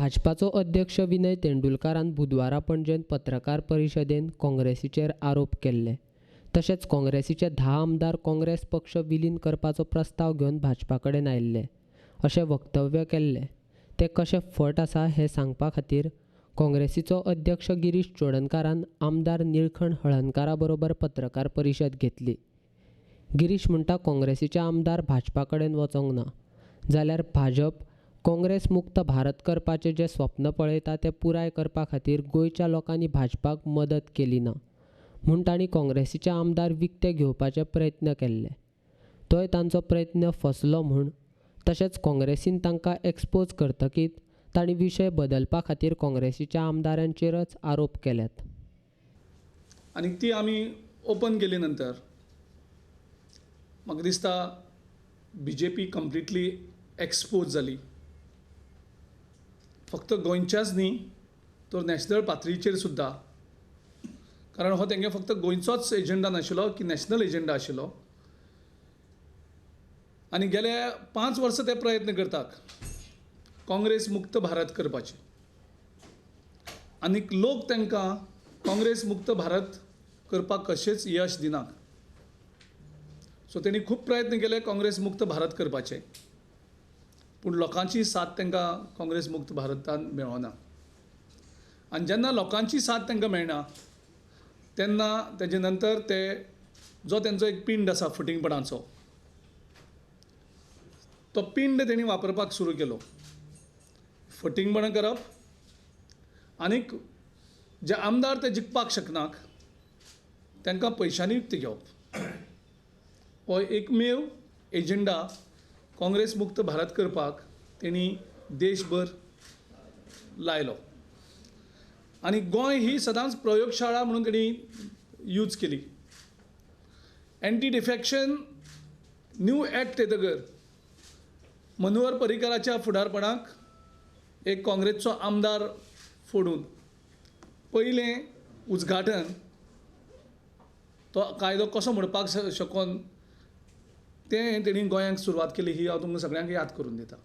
भाजपाचो अध्यक्ष विनय तेंडुलकारान बुधवारा पणजेंत पत्रकार परिशदेंत काँग्रेसीचेर आरोप केल्ले. तशेंच काँग्रेसीचे 10 आमदार काँग्रेस पक्ष विलीन करपाचो प्रस्ताव घेवन भाजपा कडेन आयिल्ले अशें वक्तव्य केल्लें. तें कशें फट आसा हें सांगपा खातीर काँग्रेसीचो अध्यक्ष गिरीश चोडणकारान आमदार निळखण हळर्णकारा बरोबर पत्रकार परिशद घेतली. गिरीश म्हणटा, काँग्रेसीचे आमदार भाजपा कडेन वचोंक ना जाल्यार भाजप काँग्रेस मुक्त भारत करपाचें जें स्वप्न पळयता तें पुराय करपा खातीर गोंयच्या लोकांनी भाजपाक मदत केली ना म्हूण तांणी काँग्रेसीचे आमदार विकते घेवपाचे प्रयत्न केल्ले. तोय तांचो प्रयत्न फसलो म्हूण तशेंच काँग्रेसीन तांकां एक्सपोज करतकीच तांणी विशय बदलपा खातीर काँग्रेसीच्या आमदारांचेरच आरोप केल्यात. आनी ती आमी ओपन केली नंतर म्हाका दिसता बीजेपी कंप्लिटली एक्सपोज जाली. फक्त गोंयच्याच न्ही तर नॅशनल पातळीचेर सुद्दां, कारण हो तेंगे फक्त गोंयचोच एजंडा नाशिल्लो की नॅशनल एजंडा आशिल्लो. आनी गेले 5 वर्सां ते प्रयत्न करतात काँग्रेस मुक्त भारत करपाचे, आनी लोक तांकां काँग्रेस मुक्त भारत करपाक कशेंच यश दिनात. सो तेणी खूब प्रयत्न केले काँग्रेस मुक्त भारत करपाचे, पूण लोकांची साथ तांकां काँग्रेस मुक्त भारतान मेळना. आनी जेन्ना लोकांची साथ तांकां मेळना तेन्ना तेजे नंतर ते जो तेंचो एक पिंड आसा फटींगपणाचो, तो पिंड तेणी वापरपाक सुरू केलो. फटींगपणां करप आनीक जे आमदार ते जिखपाक शकनात तांकां पयशांनी विकते घेवप, हो एकमेव एजंडा काँग्रेस मुक्त भारत करपाक तेणी देशभर लायलो. आनी गोंय ही सदांच प्रयोगशाळा म्हणून तेणी यूज केली. एन्टी डिफेक्शन न्यू एक्ट येतकर मनोहर पर्रीकराच्या फुडारपणाक एक काँग्रेसचो आमदार फोडून पयलें उद्घाटन तो कायदो कसो म्हणपाक शकून तें तेणी गोंयांक सुरवात केली, ही हांव तुमकां सगळ्यांक याद करून दिता.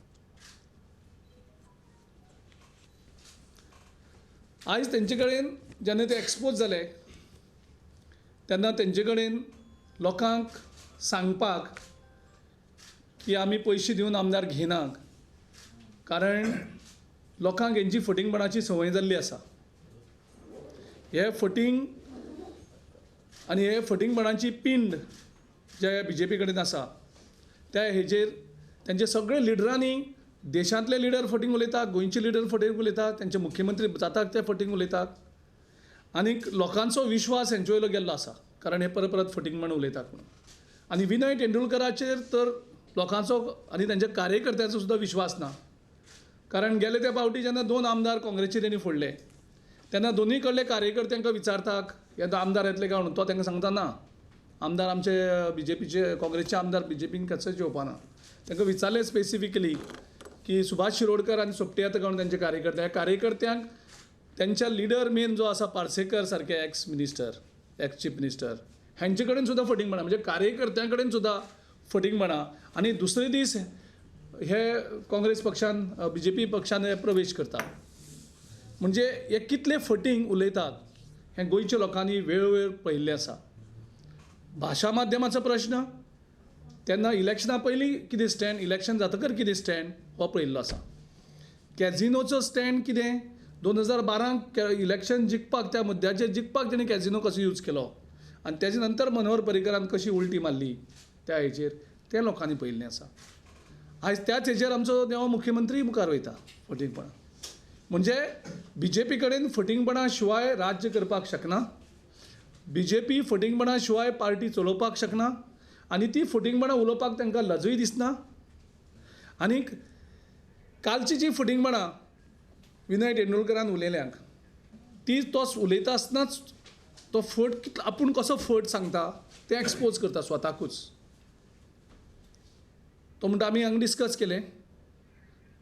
आयज तेंचे कडेन जेन्ना ते एक्सपोज जाले तेन्ना तेंचे कडेन लोकांक सांगपाक की आमी पयशे दिवन आमदार घेनात, कारण लोकांक हेंची फटींगपणाची संवय जाल्ली आसा. हे फटींग आनी हे फटींगपणाची पिंड जे बीजेपी कडेन आसा त्या हेजेर तेंचे सगळे लिडरांनी, देशांतले लिडर फटींग उलयतात, गोंयचे लिडर फटींग उलयतात, तेंचे मुख्यमंत्री जातात ते फटींग उलयतात, आनीक लोकांचो विश्वास हेंचे वयलो गेल्लो आसा, कारण हे परत परत फटींगपण उलयतात म्हणून. आनी विनय तेंडुलकराचेर तर लोकांचो आनी तेंच्या कार्यकर्त्यांचो सुद्दां विश्वास ना, कारण गेले त्या फावटी जेन्ना 2 आमदार काँग्रेसचे तेणी फोडले तेन्ना दोनूय कडले कार्यकर्त्यांक विचारतात हे आमदार येतले काय म्हणून, तो तांकां सांगता ना, आमदार आमचे बीजेपीचे काँग्रेसचे आमदार बीजेपीन कसेच येवपा ना. तांकां विचारलें स्पेसिफिकली की सुभाष शिरोडकर आनी सोपटे येता काय म्हणून तेंचे कार्यकर्ते, ह्या कार्यकर्त्यांक तेंच्या लिडर मेन जो आसा पार्सेकर सारके ex minister, ex chief minister, हेंचे कडेन सुद्दां फटींगपणां, म्हणजे कार्यकर्त्यां कडेन सुद्दां फटींगपणां. आनी दुसरे दीस हे काँग्रेस पक्षान बीजेपी पक्षान हे प्रवेश करता. म्हणजे हे कितले फटींग उलयतात हें गोंयच्या लोकांनी वेळोवेळ पळयिल्लें आसा. भाशा माध्यमाचो प्रश्न तेन्ना इलेक्शना पयलीं कितें स्टँड, इलेक्शन जातकर कितें स्टँड हो पळयिल्लो आसा. कॅझिनोचो स्टँड कितें, 2012 इलेक्शन जिखपाक त्या मुद्द्याचेर जिखपाक तेणी कॅझिनो कसो यूज केलो आनी तेजे नंतर मनोहर पर्रीकरान कशी उलटी मारली त्या हेजेर तें लोकांनी पळयिल्लें आसा. आयज त्याच हेजेर आमचो नवो मुख्यमंत्री मुखार वयता फटींगपणां. म्हणजे बीजेपी कडेन फटींगपणा शिवाय राज्य करपाक शकना, बीजेपी फटींगपणा शिवाय पार्टी चलोवपाक शकना, आनी ती फटींगपणां उलोवपाक तांकां लजूय दिसना. आनीक कालची जी फटींगपणां विनय तेंडुलकरान उलयल्यांक ती तो उलयता आसतनाच तो फट कितलो आपूण कसो फट सांगता तें एक्सपोज करता स्वताकूच. तो म्हणटा आमी हांगा डिस्कस केलें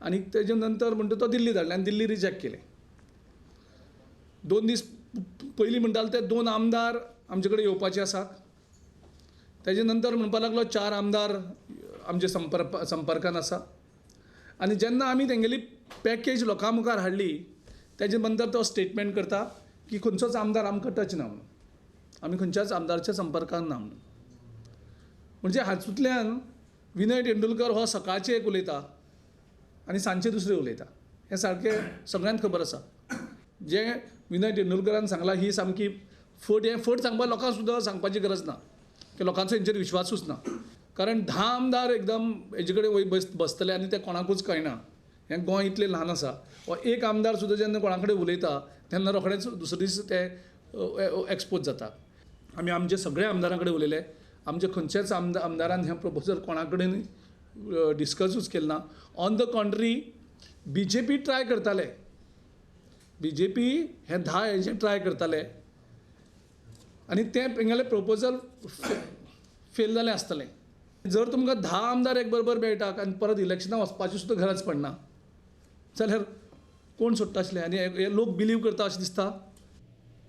आनी तेजे नंतर म्हणटा तो दिल्ली धाडले आनी दिल्ली रिजेक्ट केलें. 2 दीस पयलीं म्हणटाले ते 2 आमदार आमचे कडेन येवपाचे आसात, तेजे नंतर म्हणपाक लागलो 4 आमदार आमचे संपर्कान आसा. आनी जेन्ना आमी तेंगेली पॅकेज लोकां मुखार हाडली तेजे नंतर तो स्टेटमेंट करता की खंयचोच आमदार आमकां टच ना म्हणून, आमी खंयच्याच आमदारच्या संपर्कान ना म्हणून. म्हणजे हातूंतल्यान विनय तेंडुलकर हो सकाळचें एक उलयता आनी सांजचें दुसरें उलयता, हें सारकें सगळ्यांक खबर आसा. जें विनय तेंडुलकरान सांगलां ही सामकी फट, हें फट सांगपाक लोकांक सुद्दां सांगपाची गरज ना, की लोकांचो हेंचेर विश्वासूच ना. कारण 10 आमदार एकदम हेजे कडेन वय बसतले आनी ते कोणाकूच कळना. हें गोंय इतलें ल्हान आसा, हो एक आमदार सुद्दां जेन्ना कोणा कडेन उलयता तेन्ना रोखडेच दुसरे दीस ते एक्सपोज जाता. आमी आमचे सगळे आमदारां कडेन उलयले, आमचे खंयच्याच आमदारान हें प्रपोजल कोणा कडेन डिस्कसूच केलें ना. On the contrary BJP try करताले, बीजेपी हें 10 हेजें ट्राय करताले आनी तें तेंगेलें प्रपोजल फेल जालें आसतलें. जर तुमकां 10 आमदार एक बरोबर मेळटा आनी परत इलेक्शनाक वचपाची सुद्दां गरज पडना जाल्यार कोण सोडटा आसले आनी हे लोक बिलीव करता अशें दिसता.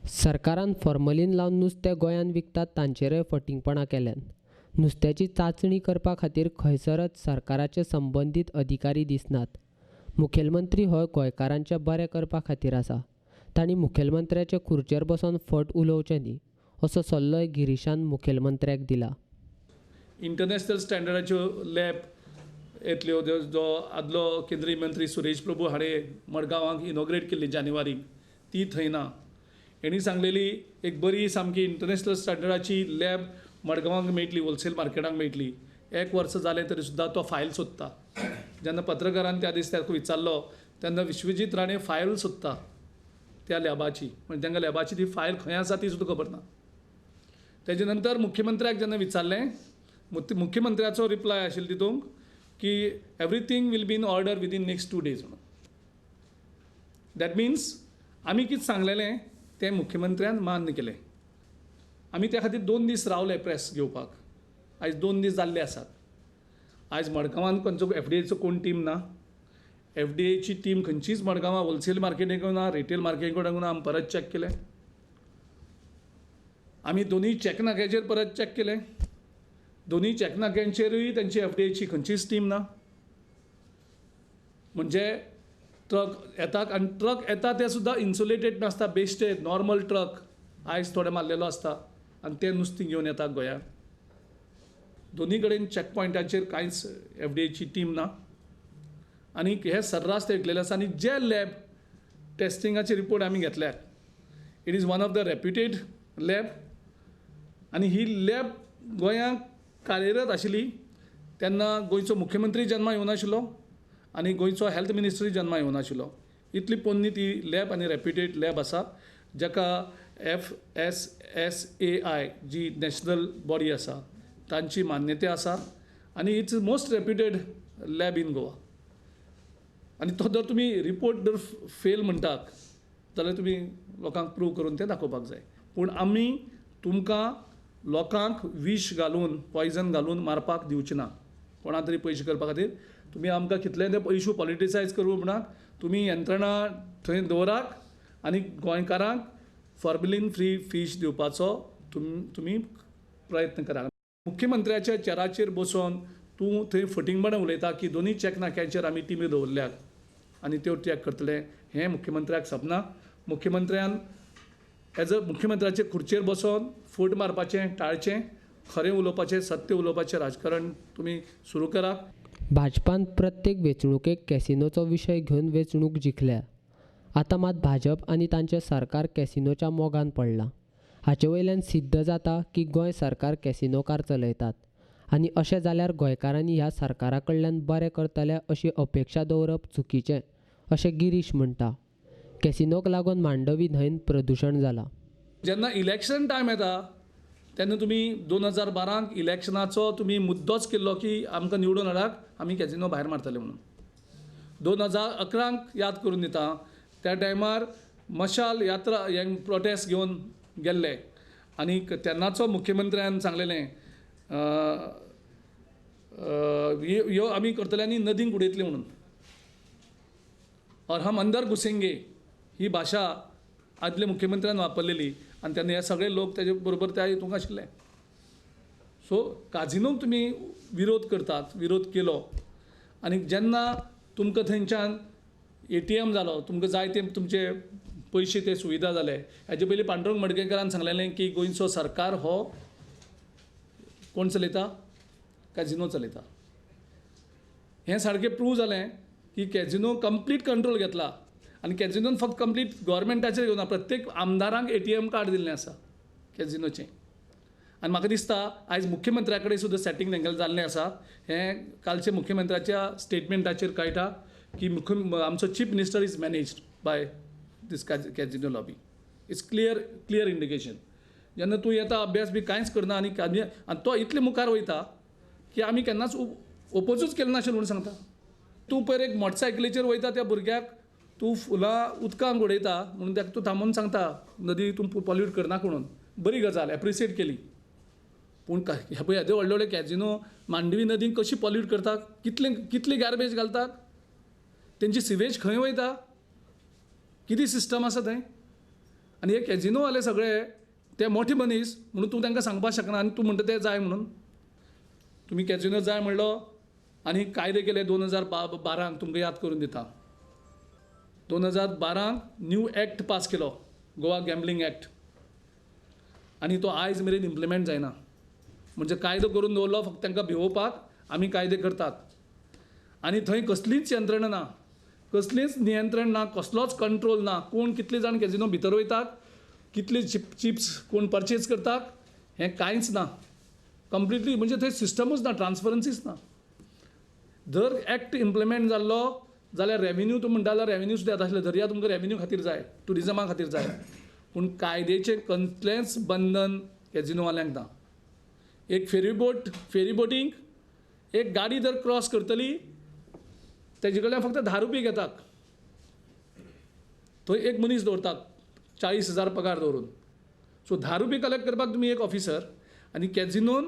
सरकारान फॉर्मलीन लावन नुस्तें गोंयांत विकतात तांचेरय फटींगपणां केल्यात. नुस्त्याची चांचणी करपा खातीर खंयसरच सरकाराचे संबंदीत अधिकारी दिसनात. मुखेलमंत्री हो गोंयकारांचें बरें करपा खातीर आसा, तांणी मुखेलमंत्र्याचे खुर्चेर बसून फट उलोवचें न्ही असो सल्लोय गिरीशान मुखेलमंत्र्याक दिला. इंटरनॅशनल स्टँडर्डाच्यो लॅब येतल्यो, जो आदलो केंद्रीय मंत्री सुरेश प्रभू हाणें मडगांवाक इनॉग्रेट केल्ली जानेवारीक, ती थंय ना. हेणी सांगलेली एक बरी सामकी इंटरनॅशनल स्टँडर्डाची लॅब मडगांवाक मेळटली, होलसेल मार्केटाक मेळटली. 1 वर्स जालें तरी सुद्दां तो फायल सोदता. जेन्ना पत्रकारान त्या दीस ताका विचारलो तेन्ना विश्वजीत राणे फायल सोदता त्या लॅबाची, म्हणजे तांकां लॅबाची ती फायल खंय आसा ती सुद्दां खबर ना. तेजे नंतर मुख्यमंत्र्याक जेन्ना विचारलें, मुख्यमंत्र्याचो रिप्लाय आशिल्लो तितूंत की everything will be in order within next 2 days म्हणून. That means आमी कितें सांगलेलें तें मुख्यमंत्र्यान मान्य केलें. आमी त्या खातीर 2 दीस रावले प्रेस घेवपाक. आयज 2 दीस जाल्ले आसात. आयज मडगांवान खंयचो एफडीएचो कोण टीम ना, एफडीएची टीम खंयचीच मडगांवां होलसेल मार्केटीक ना, रिटेल मार्केटीक ना. आमी परत चॅक केलें, आमी दोनूय चॅक नाक्याचेर परत चॅक केलें, दोनूय चॅक नाक्यांचेरूय तेंची एफडीएची खंयचीच टीम ना. म्हणजे ट्रक येतात आनी ट्रक येता ते सुद्दां इन्सुलेटेड नासता, बेश्टे नॉर्मल ट्रक आयज थोडे मारलेलो आसता आनी ते नुस्तीं घेवन येतात गोंयांत. दोनूय कडेन चॅक पॉयंटाचेर कांयच एफडीएची टीम ना आनी हे सर्रास ते विकलेले आसा. आनी जे लॅब टेस्टिंगाचे रिपोर्ट आमी घेतल्यात, it is one of the reputed lab आनी ही लॅब गोंयांत कार्यरत आशिल्ली तेन्ना गोंयचो मुख्यमंत्री जन्मा येवनाशिल्लो आनी गोंयचो हेल्थ मिनिस्ट्री जन्मा येवनाशिल्लो. इतली पोन्नी ती लॅब आनी रेप्युटेड लॅब आसा, जाका FSSAI जी नॅशनल बॉडी आसा तांची मान्यताय आसा आनी it's most reputed lab in Goa. आनी तो जर तुमी रिपोर्ट जर फेल म्हणटात जाल्यार तुमी लोकांक प्रूव करून तें दाखोवपाक जाय. पूण आमी तुमकां लोकांक विश घालून, पॉयजन घालून मारपाक दिवचे ना. कोणा तरी पयशे करपा खातीर तुमी आमकां कितले ते इशू पॉलिटिसायज करूं म्हणाक तुमी यंत्रणा थंय दवरात आनी गोंयकारांक फॉर्मलीन फ्री फीश दिवपाचो तुमी प्रयत्न करात. मुख्यमंत्र्याच्या चेराचेर बसून तूं थंय फटींगपणां उलयता की दोनूय चॅक नाक्यांचेर आमी टिमी दवरल्यात आनी त्यो चॅक करतले, हें मुख्यमंत्र्याक सपना. मुख्यमंत्र्यान एज अ मुख्यमंत्र्याचे खुर्चेर बसून फट मारपाचें टाळचें, खरें उलोवपाचें, सत्य उलोवपाचें राजकारण तुमी सुरू करात. भाजपान प्रत्येक वेंचणुकेक कॅसिनोचो विशय घेवन वेंचणूक जिखल्या. आतां मात भाजप आनी तांचें सरकार कॅसिनोच्या मोगान पडलां. हाचे वयल्यान सिद्ध जाता की गोंय सरकार कॅसिनोकार चलयतात आनी अशें जाल्यार गोंयकारांनी ह्या सरकारा कडल्यान बरें करतले अशी अपेक्षा दवरप चुकीचें अशें गिरीश म्हणटा. कॅसिनोक लागून मांडवी न्हंयेन प्रदुशण जालां. जेन्ना इलेक्शन टायम येता तेन्ना तुमी 2012 इलेक्शनाचो तुमी मुद्दोच केल्लो की आमकां निवडून हाडात, आमी कॅसिनो भायर मारतले म्हणून. 2011 याद करून दिता, त्या टायमार मशाल यात्रा हे प्रोटेस्ट घेवन गेल्ले आनी तेन्नाचो मुख्यमंत्र्यान सांगलेलें ह्यो आमी करतले आनी नदींक उडयतले म्हणून, और हम अंदर घुसेंगे ही भाशा आदल्या मुख्यमंत्र्यान वापरलेली आनी तेन्ना हे सगळे लोक तेजे बरोबर त्या हितूंक आशिल्ले. सो काजिनोक तुमी विरोध करतात, विरोध केलो आनी जेन्ना तुमकां थंयच्यान ATM जालो, तुमकां जाय ते तुमचे पयशे ते सुविधा जाले. हाजे पयलीं पांडुरंग मडकयकारान सांगलेलें की गोंयचो सरकार हो कोण चलयता, कॅजिनो चलयता. हें सारकें प्रूव जालें की कॅजिनो कंप्लीट कंट्रोल घेतला आनी कॅजिनोन फक्त कंप्लीट गव्हर्मेंटाचेर घेवना, प्रत्येक आमदारांक ATM card दिल्लें आसा कॅजिनोचें. आनी म्हाका दिसता आयज मुख्यमंत्र्या कडेन सुद्दां सेटींग तेंगेलें जाल्लें आसा. हें कालचे मुख्यमंत्र्याच्या स्टेटमेंटाचेर कळटा की आमचो chief minister is managed by this casino lobby. It's clear clear indication. जेन्ना तूं येता अभ्यास बी कांयच करना आनी तो इतले मुखार वयता की आमी केन्नाच ओपोजूच केलें नाशिल्लें म्हणून सांगता. तूं पयर एक मोटरसायकलीचेर वयता त्या भुरग्याक तूं फुलां उदकांत उडयता म्हणून ताका तूं थांबोवन सांगता नदी तूं पॉल्यूट करनाका म्हणून, बरी गजाल एप्रिसिएट केली. पूण हे पळय येदे व्हडले व्हडले कॅजिनो मांडवी नदीक कशी पॉल्यूट करतात, कितले कितली गार्बेज घालतात, तेंची सिवेज खंय वयता, कितें सिस्टम आसा थंय. आनी हे कॅजिनोवाले सगळे ते मोठे मनीस म्हणून तूं तांकां सांगपाक शकना आनी तूं म्हणटा ते जाय म्हणून. तुमी कॅजिनो जाय म्हणलो आनी कायदे केले 2012 तुमकां याद करून दिता. 2012 न्यू एक्ट पास केलो, गोवा गॅम्बलिंग एक्ट, आनी तो आयज मेरेन इम्प्लिमेंट जायना. म्हणजे कायदो करून दवरलो फक्त तांकां भिवोवपाक आमी कायदे करतात आनी थंय कसलीच यंत्रणा ना, कसलीच नियंत्रण ना, कसलोच कंट्रोल ना. कोण कितले जाण कॅजिनो भितर वयतात, कितले चिप्स कोण परचेज करतात हें कांयच ना. कंप्लिटली म्हणजे थंय सिस्टमूच ना, ट्रान्सपरन्सीच ना. जर एक्ट इम्प्लिमेंट जाल्लो जाल्यार रेवेन्यू तूं म्हणटा जाल्यार रेवेन्यू सुद्दां येता आसलें. दर्या तुमकां रेवेन्यू खातीर जाय, ट्युरिजमा खातीर जाय, पूण कायद्याचें कसलेंच बंधन कॅजिनोवाल्यांक ना. एक फेरीबोटींक एक गाडी जर क्रॉस करतली तेजे कडल्यान फक्त 10 रुपये घेतात, थंय एक मनीस दवरतात 40,000 पगार दवरून. सो 10 रुपये कलेक्ट करपाक तुमी एक ऑफिसर, आनी कॅजिनोन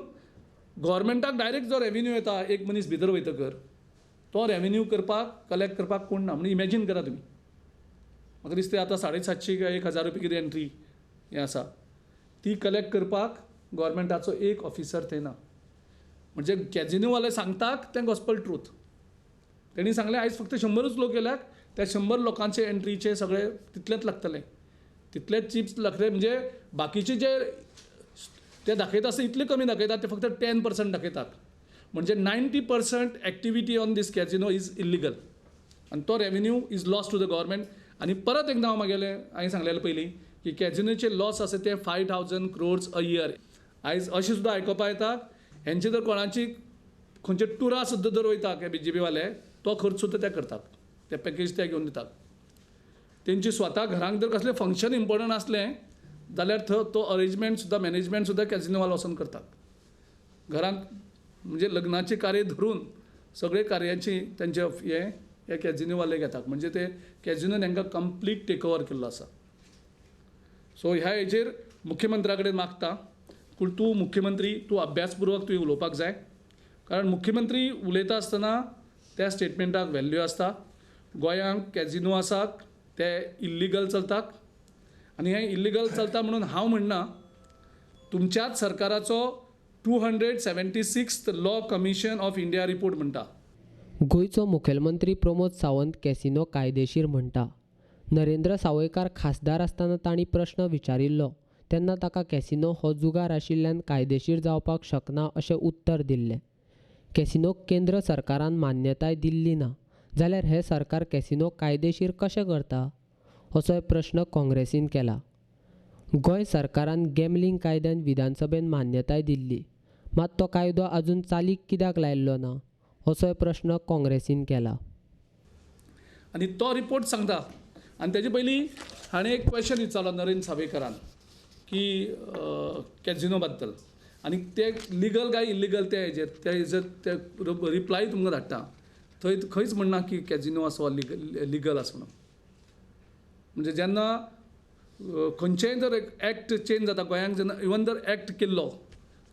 गव्हर्मेंटाक डायरेक्ट जो रेवेन्यू येता एक मनीस भितर वयतकर तो रेवेन्यू करपाक कलेक्ट करपाक कोण ना. म्हणून इमेजीन करा तुमी, म्हाका दिसता आतां 750 काय 1000 रुपये कितें एंट्री हें आसा, ती कलेक्ट करपाक गव्हर्मेंटाचो एक ऑफिसर थंय ना. म्हणजे कॅजिनोवाले सांगतात तें गॉस्पल ट्रूथ. तेणी सांगलें आयज फक्त 100 लोक येल्यात, त्या 100 लोकांचे एंट्रीचे सगळे तितलेच लागतले, तितलेच चिप्स लागतले. म्हणजे बाकीचे जे ते दाखयता आसता इतले कमी दाखयतात, ते फक्त 10% दाखयतात. म्हणजे 90% activity on this casino is illegal आनी तो revenue is loss to the government. आनी परत एकदां हांव मागेलें हांवें सांगलेलें पयलीं की कॅजिनोचे लॉस आसा ते 5,000 crores a year. आयज अशें सुद्दां आयकोपा येता हेंचे जर कोणाची खंयचे टुरा सुद्दां जर वयता BJP वाले तो खर्च सुद्दां ते करतात, ते पॅकेज ते घेवन दितात. तेंची स्वता घरांक जर कसलें फंक्शन इम्पोर्टंट आसलें जाल्यार थंय तो अरेंजमेंट सुद्दां मॅनेजमेंट सुद्दां कॅजिनोवाले वचोन करतात. घरांत म्हणजे लग्नाचें कार्य धरून सगळे कार्याची तेंचे हे कॅजिनोवाले घेतात. म्हणजे ते कॅजिनोन हांकां कंप्लीट टेक ओवर केल्लो आसा. सो ह्या हेजेर मुख्यमंत्र्या कडेन मागता, पूण तूं मुख्यमंत्री तूं अभ्यासपुर्वक तुवें उलोवपाक जाय, कारण मुख्यमंत्री उलयता आसतना त्या स्टेटमेंटाक व्हॅल्यू आसता. गोंयांक कॅजिनो आसात ते इल्लिगल चलतात आनी हें इल्लिगल चलता म्हणून हांव म्हणना, तुमच्याच सरकाराचो 276th law commission of India report म्हणटा. गोंयचो मुखेलमंत्री प्रमोद सावंत कॅसिनो कायदेशीर म्हणटा. नरेंद्र सावयकार खासदार आसतना तांणी प्रश्न विचारिल्लो तेन्ना ताका कॅसिनो हो जुगार आशिल्ल्यान कायदेशीर जावपाक शकना अशें उत्तर दिल्लें. कॅसिनोक केंद्र सरकारान मान्यताय दिल्ली ना जाल्यार हें सरकार कॅसिनो कायदेशीर कशें करता असोय प्रश्न काँग्रेसीन केला. गोंय सरकारान गॅमलिंग कायद्यान विधानसभेन मान्यताय दिल्ली, मात तो कायदो अजून चालीक कित्याक लायिल्लो ना असोय प्रश्न काँग्रेसीन केला. आनी तो रिपोर्ट सांगता. आनी तेजे पयलीं हाणें एक क्वेश्चन विचारलो नरेंद्र सावयकारान की कॅजिनो बद्दल, आनी ते लिगल काय इल्लिगल ते हेजेर ते हेजेर ते रिप्लाय तुमकां धाडटा. थंय खंयच म्हणना की कॅजिनो आसा लिगल आसा म्हणून. म्हणजे जेन्ना खंयचेय जर एक्ट चेंज जाता गोंयांत, जेन्ना इवन जर एक्ट केल्लो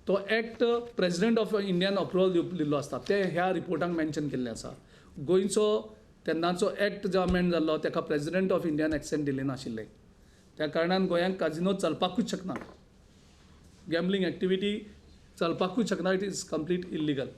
तो एक्ट प्रेजिडेंट ऑफ इंडियान अप्रुवल दिल्लो आसता, ते ह्या रिपोर्टाक मेन्शन केल्लें आसा. गोंयचो तेन्नाचो एक्ट जो अमेंड जाल्लो ताका प्रेजिडेंट ऑफ इंडियान एक्सेंट दिलें नाशिल्लें, त्या कारणान गोंयांत काजिनो चलपाकूच शकना, गॅम्बलिंग एक्टिविटी चलपाकूच शकना, it is complete illegal.